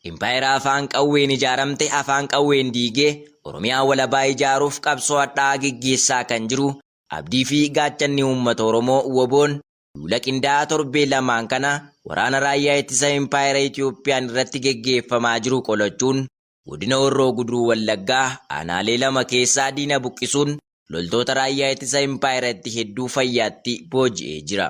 Impaayera afaan qawween ijaaramte afaan qawween diigee Oromiyaa walabaa ijaaruuf qabsoo hadhaa'aa geggeessaa kan jiru abdii fi gaachanni uummata Oromoo WBOn duula qindaa'aa torbee lamaan kana waraana raayyaa ittisa impaayera Itiyoophiyaan irratti geggeeffamaa jiru qolachuun godina Horroo Guduruu Wallaggaa aanaalee 2 keessaa diina buqqisuun loltoota raayyaa ittisa impaayeratti hedduu fayyaatti booji'ee jira.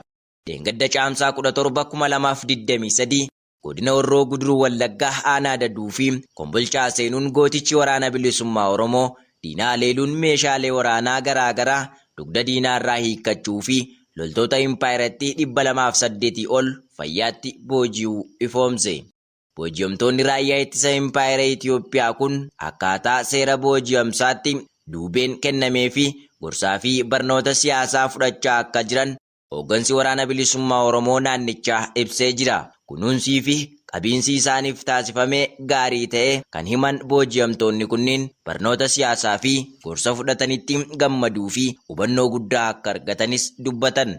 Dheengadda Caamsaa 17, 2023 Godina Horroo Guduruu Wallaggaa Aanaa Daduu fi Kombolchaa seenuun gootichi Waraana Bilisummaa Oromoo diina haleeluun meeshaalee waraanaa garaa garaa dugda diinaarraa hiikkachuu fi loltoota impaayerattii 208 ol fayyaatti booji'uu ifoomse. Booji'amtoonni raayyaa ittisa impaayera Itiyoophiyaa kun akkaataa seera booji'amsaatti duubeen kennameefii gorsaa fi barnoota siyaasaa fudhachaa akka jiran Hooggansi Waraana Bilisummaa Oromoo naannichaa ibsee jira. Kunuunsii fi qabiinsi isaaniif taasifame gaarii ta'ee kan himan booji'amtoonni kunniin barnoota siyaasaa fi gorsa fudhatanitti gammaduu fi hubannoo guddaa akka argatanis dubbatan.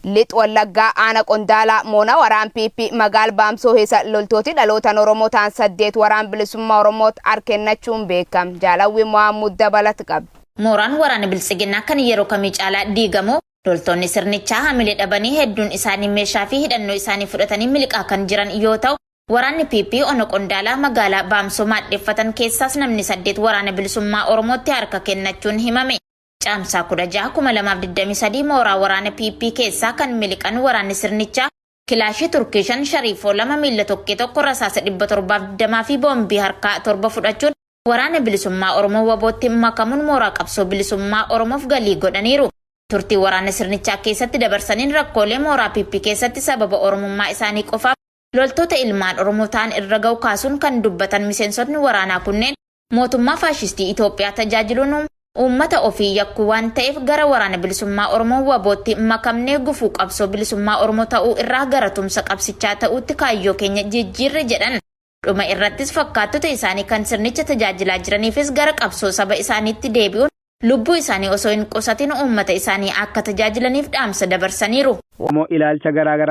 Lix Wallaggaa Aana Qondaalaa moona waraan PP magaal Baamsoo heesa loltooti dhalootan Oromoo ta'an 8 waraan bilisummaa Oromoot har kennachuun beekam. Jaal Hawwii Mohaammuud dabalat qabdi. Mooraan waraana Biltsiginnaa kan yeroo kamii caalaa diigamuu, loltoonni sirnichaa hamilee dhabanii hedduun isaanii meeshaa fi hidhannoo isaanii fudhatanii miliqaa kan jiran yoo ta'u, waraanni PP ona Qondaalaa magaalaa Baamsoo maadheffatan keessaas namni 8 waraana bilisummaa Oromootti harka kennachuun himame. Caamsaa 16, 2023 mooraa waraana PP keessaa kan miliqan waraanni sirnichaa kilaashii Turkii 5, Shariifoo 2, miilla tokkee 1, rasaasa 720 fi boombii harkaa 7 fudhachuun Waraana Bilisummaa Oromoo WBOtti makamuun mooraa qabsoo bilisummaa Oromoof galii godhaniiru. Turtii waraana sirnichaa keessatti dabarsaniin rakkoolee mooraa PP keessatti sababa Oromummaa isaanii qofaaf loltoota ilmaan Oromoo ta'an irra ga'u kaasuun kan dubbatan miseensotni waraanaa kunneen, mootummaa faashistii Itoophiyaa tajaajiluun uummata ofii yakkuu waan ta'eef gara Waraana Bilisummaa Oromoo WBOtti makamnee gufuu qabsoo bilisummaa Oromoo ta'uu irraa gara tumsa qabsichaa ta'uutti kaayyoo keenya jijjiirre jedhan. Dhuma irrattis fakkaattota isaanii kan sirnicha tajaajilaa jiraniifis gara qabsoo saba isaaniitti deebi'uun lubbuu isaanii osoo hin qusatin uummata isaanii akka tajaajilaniif dhaamsa dabarsaniiru. Oromoo ilaalcha garaa garaa.